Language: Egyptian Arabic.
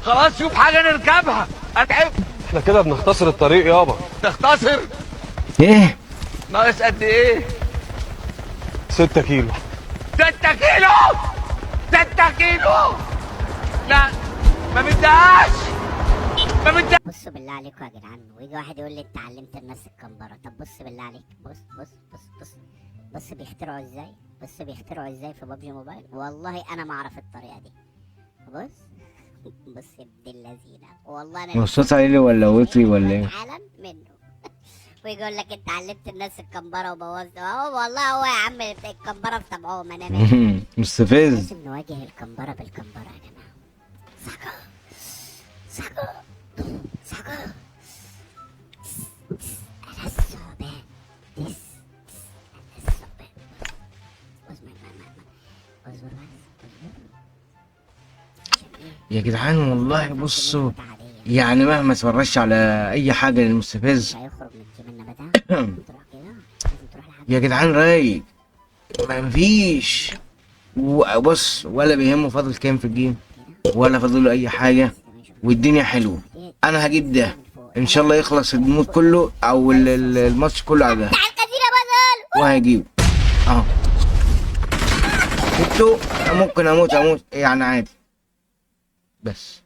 خلاص شوف حاجة نركبها، اتعب. احنا كده بنختصر الطريق يابا. تختصر؟ ايه؟ ناقص قد ايه؟ 6 كيلو. 6 كيلو؟ 6 كيلو؟ لا ما بدهاش، ما بدهاش. بصوا بالله عليكم يا جدعان، ويجي واحد يقول لي انت علمت الناس الكمبره. طب بص بالله عليك، بص بص بص بص بص بيخترعوا ازاي، بص بيخترعوا ازاي في PUBG Mobile. والله انا ما اعرف الطريقة دي. بص بص ابن اللذينه، والله انا الصوت عالي ولا وطي ولا ايه؟ عالم منه. ويقول لك انت علمت الناس الكمبره وبوظت. اهو والله هو يا عم الكمبره في طبعهم، انا مالي. مستفز. لازم نواجه الكمبره بالكمبره يا جماعة. صعقه صعقه صعقه، انا الثعبان، تس تس، انا الثعبان. اصبر ما اصبر بس اصبر. عشان ايه؟ يا جدعان والله بصوا، بتاع عادية. يعني مهما اتفرجش على اي حاجة للمستفز مش هيخرج من جيب النباتة. تروح كده، لازم تروح لحد يا جدعان رايق، ما فيش. بص، ولا بيهمه فاضل كام في ال game ولا فاضل له اي حاجة، والدنيا حلوة. انا هجيب ده ان شاء الله، يخلص ال mode كله او الماتش كله على ده. تعال كثير يا بطل. وهجيبه اهو. جبته. ممكن اموت، اموت يعني عادي بس.